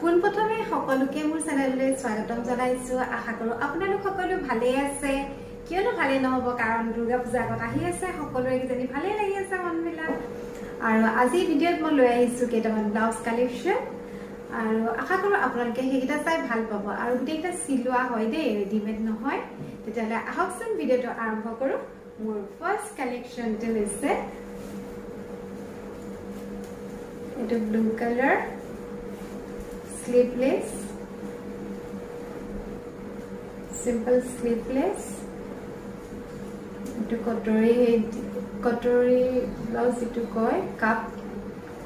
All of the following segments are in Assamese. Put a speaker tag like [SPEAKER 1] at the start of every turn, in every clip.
[SPEAKER 1] পোনপ্ৰথমে সকলোকে মোৰ চেনেললৈ স্বাগতম জনাইছোঁ। আশা কৰোঁ আপোনালোক সকলো ভালেই আছে। কিয়নো ভালেই নহ'ব, কাৰণ দুৰ্গা পূজা আগত আহি আছে, সকলোৰে কিজানি ভালেই লাগি আছে মনবিলাক। আৰু আজিৰ ভিডিঅ'ত মই লৈ আহিছোঁ কেইটামান ব্লাউজ কালেকশ্যন আৰু আশা কৰোঁ আপোনালোকে সেইকেইটা চাই ভাল পাব। আৰু গোটেইকেইটা চিলোৱা হয় দেই, ৰেডিমেড নহয়। তেতিয়াহ'লে আহকচোন, ভিডিঅ'টো আৰম্ভ কৰোঁ। মোৰ ফাৰ্ষ্ট কালেকশ্যনটো হৈছে এইটো blue colour, sleeveless, simple sleeveless। এইটো কটৰী কটৰী ব্লাউজ যিটো কয়, কাপ,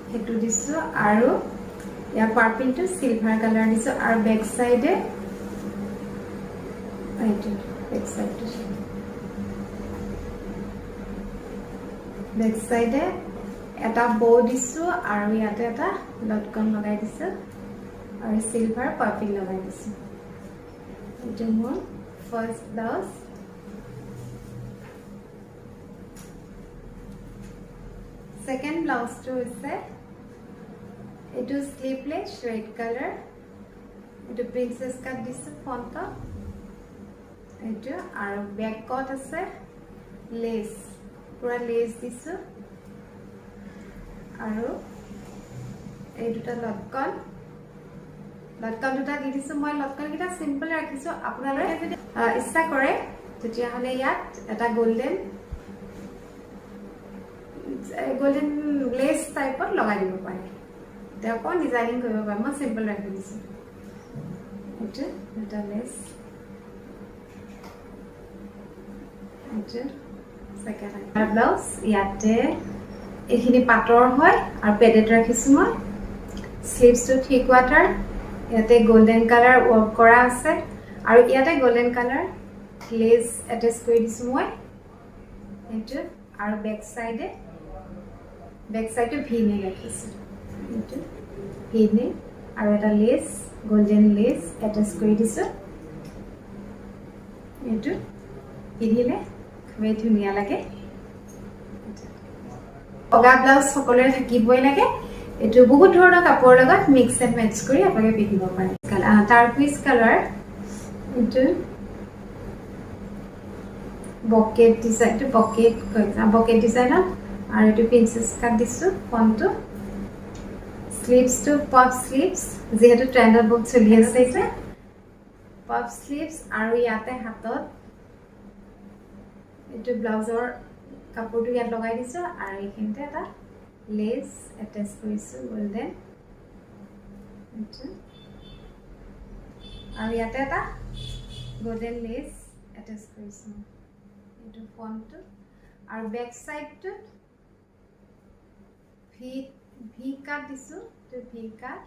[SPEAKER 1] সেইটো দিছোঁ। আৰু ইয়াৰ পাৰ্পিনটো চিলভাৰ কালাৰ দিছোঁ। আৰু বেক চাইডে এইটো বেক চাইডে এটা বৌ দিছোঁ আৰু ইয়াতে এটা লটকন লগাই দিছোঁ আৰু চিলভাৰ পাৰ্পিন লগাই দিছোঁ। এইটো মোৰ ফাৰ্ষ্ট ব্লাউজ। ছেকেণ্ড ব্লাউজটো হৈছে এইটো শ্লিভলেছ, ৰেড কালাৰ। এইটো প্ৰিন্সেছ কাট দিছোঁ ফ্ৰণ্টত এইটো। আৰু বেকত আছে লেচ, পূৰা লেচ দিছোঁ। আৰু এই দুটা লটকন, লটকন দুটা দি দিছোঁ। মই লটকনকেইটা চিম্পল ৰাখিছোঁ। আপোনালোকে যদি ইচ্ছা কৰে, তেতিয়াহ'লে ইয়াত এটা গল্ডেন গল্ডেন লেচ টাইপত লগাই দিব পাৰে, তেতিয়া অকণ ডিজাইনিং কৰিব পাৰে। মই চিম্পল ৰাখি দিছোঁ। এইটো দুটা লেচ, এইটো ছেকেণ্ড ব্লাউজ। ইয়াতে এইখিনি পাটৰ হয় আৰু পেডেড ৰাখিছোঁ মই। শ্লিভছটো থ্ৰী কোৱাৰ্টাৰ, ইয়াতে গল্ডেন কালাৰ ৱৰ্ক কৰা আছে আৰু ইয়াতে গল্ডেন কালাৰ লেচ এটেচ কৰি দিছোঁ মই এইটো। আৰু বেক চাইডটো ভি নেক ৰাখিছোঁ। এইটো ভি নেক আৰু এটা লেচ, গল্ডেন লেচ এটেচ কৰি দিছোঁ। এইটো পিন্ধিলে খুবেই ধুনীয়া লাগে। বগা ব্লাউজ সকলোৰে থাকিবই লাগে। এইটো বহুত ধৰণৰ কাপোৰৰ লগত মিক্স এণ্ড মেটচ কৰি আপোনালোকে পিন্ধিব পাৰে। টাৰ্কুইজ কালাৰ, এইটো বকেট ডিজাইন, এইটো বকেট বকেট ডিজাইনত। আৰু এইটো প্ৰিন্সেছ কাট দিছোঁ ফ্ৰণ্টটো। শ্লিভছটো পফ শ্লিভছ, যিহেতু ট্ৰেণ্ডত বহুত চলি আছে এতিয়া পফ শ্লিভছ। আৰু ইয়াতে হাতত এইটো ব্লাউজৰ কাপোৰটো ইয়াত লগাই দিছোঁ আৰু এইখিনিতে এটা লেচ এটেচ কৰিছোঁ গল্ডেন এইটো। আৰু ইয়াতে এটা গল্ডেন লেচ এটেচ কৰিছোঁ। এইটো ফ্ৰণ্টটো। আৰু বেক চাইডটোত ভি ভি কাট দিছোঁ। এইটো ভি কাট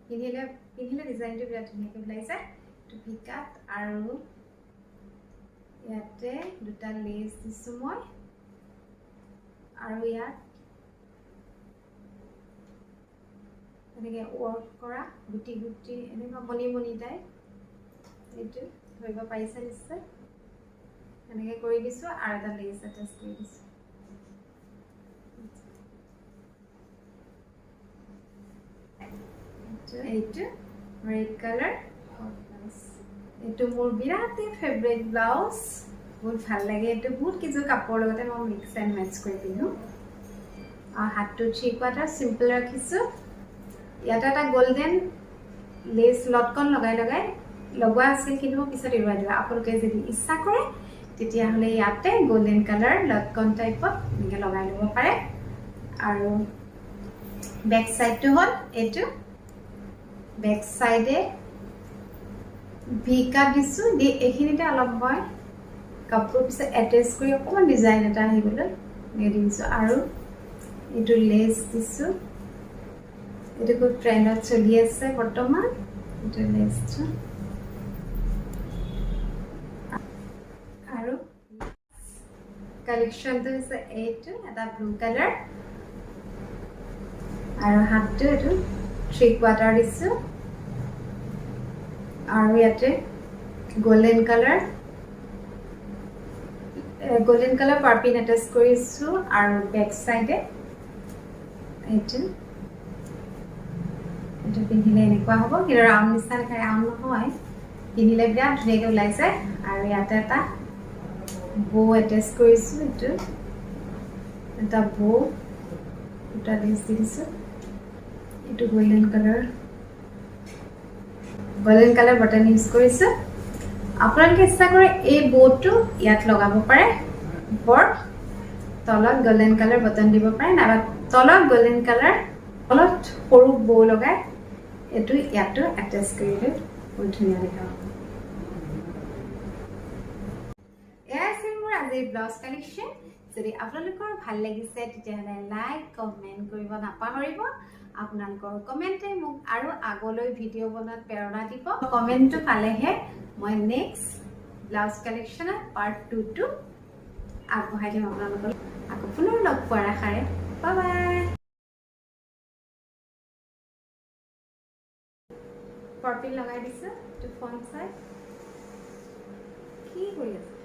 [SPEAKER 1] পিন্ধিলে ডিজাইনটো বিৰাট ধুনীয়াকৈ ওলাই যায়। এইটো ভি কাট আৰু ইয়াতে দুটা লেচ দিছোঁ মই। আৰু ইয়াত এনেকৈ ৱৰ্ক কৰা গুটি গুটি, এনেকুৱা মণি মণি টাইপ, এইটো ধৰিব পাৰিছে নিশ্চয়। এনেকৈ কৰি দিছোঁ আৰু এটা লেচ এটেচ কৰি দিছোঁ। এইটো ৰেড কালাৰ, এইটো মোৰ বিৰাটেই ফেভৰেট ব্লাউজ, বহুত ভাল লাগে এইটো। বহুত কিছু কাপোৰৰ লগতে মই মিক্স এণ্ড মেটচ কৰি পিন্ধোঁ। আৰু হাতটো থ্ৰী কোৱাৰ্টাৰ চিম্পল ৰাখিছোঁ। ইয়াতে এটা গল্ডেন লেচ লটকন লগাই লগাই লগোৱা আছিল, কিন্তু মই পিছত এৰুৱাই দিলোঁ। আপোনালোকে যদি ইচ্ছা কৰে, তেতিয়াহ'লে ইয়াতে গল্ডেন কালাৰ লটকন টাইপত এনেকৈ লগাই ল'ব পাৰে। আৰু বেক চাইডটো হ'ল এইটো। বেক চাইডে ভি কাট দিছোঁ, দি এইখিনিতে অলপ মই কাপোৰ পিছত এটেচ কৰি অকণমান ডিজাইন এটা আহিবলৈ এনেকৈ দি দিছোঁ। আৰু এইটো লেচ দিছোঁ। এইটো খুব ট্ৰেণ্ডত চলি আছে বৰ্তমান এইটো লেচটো। আৰু কালেকশ্যনটো হৈছে এইটো এটা ব্লু কালাৰ আৰু হাতটো এইটো থ্ৰী কোৱাৰ্টাৰ দিছোঁ। আৰু ইয়াতে গল্ডেন কালাৰ পাৰ্পিন এটেচ কৰিছোঁ। আৰু বেক চাইডে এইটো এইটো পিন্ধিলে এনেকুৱা হ'ব, কিন্তু ৰাউণ্ড নিচিনা দেখায়, ৰাউণ্ড নহয়। পিন্ধিলে বিৰাট ধুনীয়াকৈ ওলাইছে। আৰু ইয়াতে এটা বৌ এটেচ কৰিছোঁ। এইটো এটা বৌ, দুটা লেচ দি দিছোঁ। এইটো golden colour button use কৰিছোঁ। আপোনালোকে ইচ্ছা কৰে এই বৌটো ইয়াত লগাব পাৰে ওপৰত, তলত গল্ডেন কালাৰ বটন দিব পাৰে, নাইবা তলত গল্ডেন কালাৰ, তলত সৰু বৌ লগাই এইটো ইয়াতো এটেচ কৰিলে বহুত ধুনীয়া দেখা হ'ব। এয়া আছিল মোৰ আজিৰ ব্লাউজ কালেকশ্যন। যদি আপোনালোকৰ ভাল লাগিছে, তেতিয়াহ'লে লাইক, কমেণ্ট কৰিব নাপাহৰিব। আপোনালোকৰ কমেণ্টে মোক আৰু আগলৈ ভিডিঅ' বনোৱাত প্ৰেৰণা দিব। কমেণ্টটো পালেহে মই নেক্সট ব্লাউজ কালেকশ্যনৰ পাৰ্ট 2টো আগবঢ়াই দিম আপোনালোকক। আকৌ পুনৰ লগ পোৱাৰ আশাৰে, বাই বাই। পাৰ্পল লগাই দিছোঁ। এইটো ফ্ৰণ্ট চাইড। কি কৰি আছে?